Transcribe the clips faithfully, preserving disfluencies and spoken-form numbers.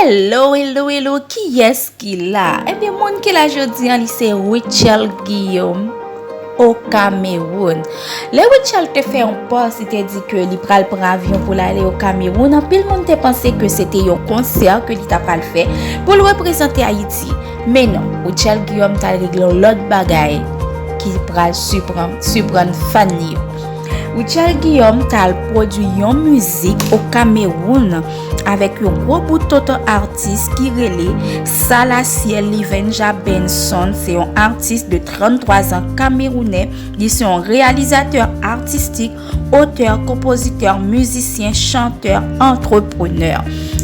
Hello, hello, hello, kiyès ki la? Ebyen, moun ki la jodi a, li se Rutshelle Guillaume, o Kamewoun. Lè Rutshelle te fè yon post, li te di ke li pral pran avyon pou l ale o Kamewoun, anpil moun te panse ke se te yon konsè ke li ta pral fè pou l reprezante Ayiti. Men non, Rutshelle Guillaume t al regle yon lòt bagay ki pral siprann, siprann fan li yo. Rutshelle Guillaume t al pwodui yon mizik o Kamewoun avèk yon gwo bout tonton atis ki rele Salaciel Livenja Benson. Se yon atis de tranntwa zan kamewounè. Li se yon reyalizatè atistik, otè, konpozitè, mizisyen, chantè, antreprenè.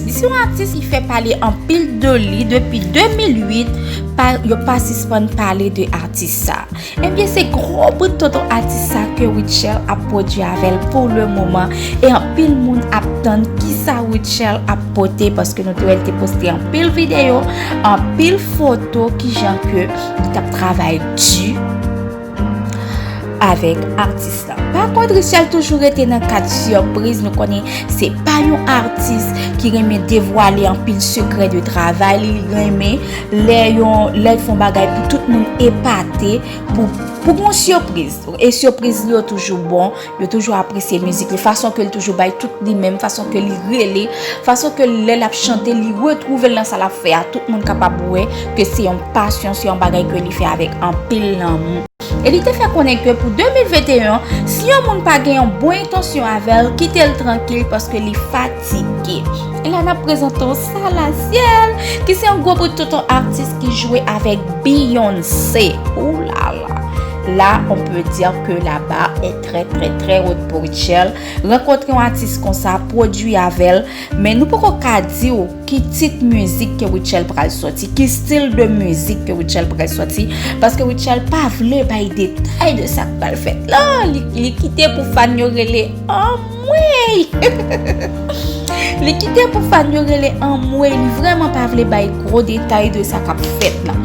Li se yon atis ki fè pale anpil de li depi de mil uit, pa, yo pa sispann pale de atis sa. Ebyen, se gwo bout tonton atis sa ke Rutshelle ap pwodui avè l pou le moman. E anpil moun ap tann kisa Rutshelle ap pote, paske nou te wè l te poste anpil videyo, anpil foto, kijan ke li t ap travay di avèk atis la. Pa kont, Rutshelle toujou rete nan kad sipriz. Nou konnen se pa yon atis ki renmen devwale anpil sekrè de travay li. Li renmen lè yon, lè l fè yon bagay pou tout moun epate, pou, pou gon sipriz. E sipriz li yo toujou bon, yo toujou apresye mizik li, fason ke l toujou bay tout li menm, fason ke li rele, fason ke lè l ap chante, li retwouve l nan sa l ap fè a. Tout moun kapab wè ke se yon pasyon, se yon bagay ke li fè avèk anpil lanmou. E li te fè konnen ke pou de mil venteyen, si yon moun pa gen yon bon entansyon avè l, kite l trankil paske li fatige. E la n ap prezante w Salaciel, ki se yon gwo bout tonton atis ki jwe avèk Beyoncé. Oulala! Là, on peut dire que la barre est très, très, très haute pour Rutshelle. Rankontre yon atis konsa, pwodui avè l, men nou poko ka di w ki tit mizik ke Rutshelle pral sòti, ki stil de mizik ke Rutshelle pral sòti, paske Rutshelle pa vle bay detay de sa k pral fèt la. Li, li kite pou fan yo rele anmwey! Li kite pou fan yo rele anmwey, li vrèman pa vle bay gwo detay de sa k ap fèt la.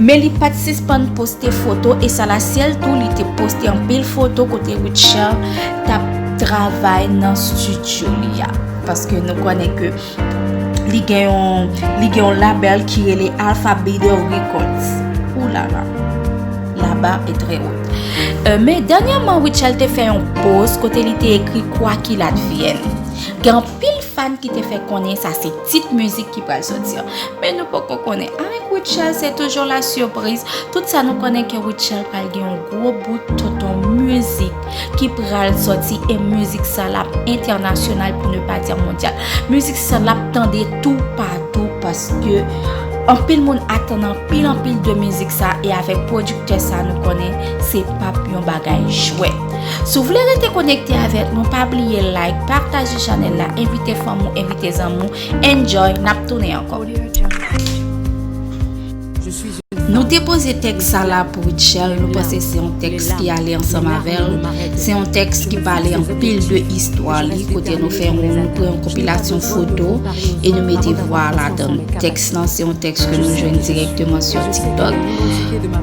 Men li pa t sispann poste foto, e Salaciel tou, li te poste anpil foto kote Rutshelle t ap travay nan estidyo li a. Paske nou konnen ke li gen yon, li gen yon labèl ki rele Alpha Bader Records. Oulala, la barre est très haute. Euh, men dènyèman, Rutshelle te fè yon post kote li te ekri Quoi qu'il advienne. Gen anpil fan ki te fè konnen sa se tit mizik ki pral sòti an. Men nou poko konnen. Avèk Rutshelle, se toujou la sipriz. Tout sa nou konnen ke Rutshelle pral gen yon gwo bout tonton mizik ki pral sòti, e mizik sa l ap entènasyonal, pou ne pa di mondyal. Mizik sa l ap tande toupatou paske anpil moun atann anpil, anpil de mizik sa, e avèk pwodiktè sa nou konnen se p ap yon bagay jwèt. Si w vle rete konekte avèk nou, pa bliye like, pataje chanèl la, envite fanmi w, envite zanmi w. Enjoy, n ap tounen ankò. Nou depoze tèks sa la pou Rutshelle, nou panse se yon tèks ki ale ansanm avè l. Se yon tèks ki pale anpil de istwa li, kote nou fè yon, nou pran yon konpilasyon foto e nou mete vwa ladan l. Tèks lan se yon tèks ke nou jwenn dirèkteman sou TikTok.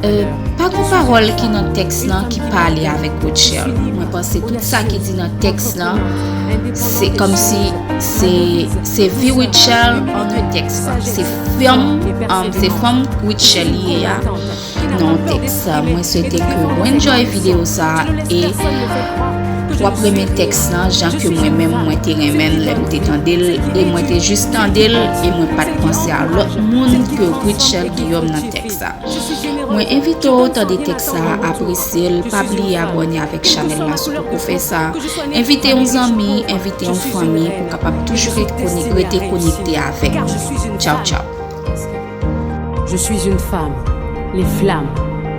Euh, pa gon pawòl ki nan tèks lan ki pale avèk Rutshelle. Mwen panse tout sa ki di nan tèks lan, se kòmsi se, se vi Rutshelle an nan tèks lan. Se fanm, um, se fanm Rutshelle li ye a nan tèks sa. Mwen swete ke w enjoy videyo sa e w ap renmen tèks lan jan ke mwen menm mwen te renmen l lè m te tande l, e mwen te jis tande l e mwen pa t panse a lòt moun ke Rutshelle Guillaume nan tèks sa. Mwen envite w tande tèks sa, apresye l, pa bliye abòne avèk chanèl la si w poko fè sa. Envite yon zanmi, envite yon fanmi pou w kapab toujou rete kone-, rete konekte avèk nou. Tchaw, tchaw. Je suis une femme. Les flammes,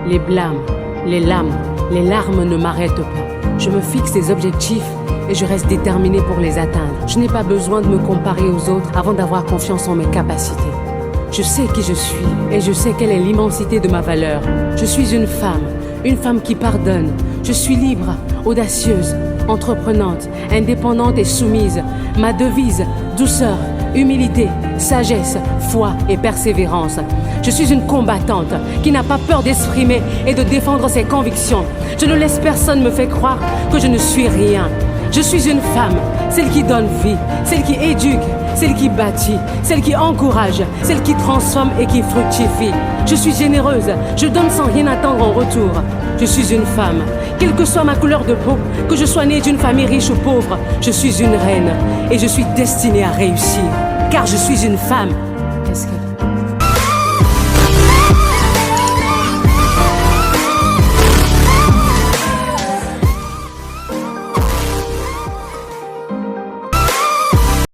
les blâmes, les lames, les larmes ne m'arrêtent pas. Je me fixe des objectifs et je reste déterminée pour les atteindre. Je n'ai pas besoin de me comparer aux autres avant d'avoir confiance en mes capacités. Je sais qui je suis et je sais quelle est l'immensité de ma valeur. Je suis une femme, une femme qui pardonne. Je suis libre, audacieuse, entreprenante, indépendante et soumise. Ma devise, douceur, humilité, sagesse, foi et persévérance. Je suis une combattante qui n'a pas peur d'exprimer et de défendre ses convictions. Je ne laisse personne me faire croire que je ne suis rien. Je suis une femme, celle qui donne vie, celle qui éduque, celle qui bâtit, celle qui encourage, celle qui transforme et qui fructifie. Je suis généreuse, je donne sans rien attendre en retour. Je suis une femme, quelle que soit ma couleur de peau, que je sois née d'une famille riche ou pauvre, je suis une reine et je suis destinée à réussir. Car je suis une femme. Qu'est-ce qu'elle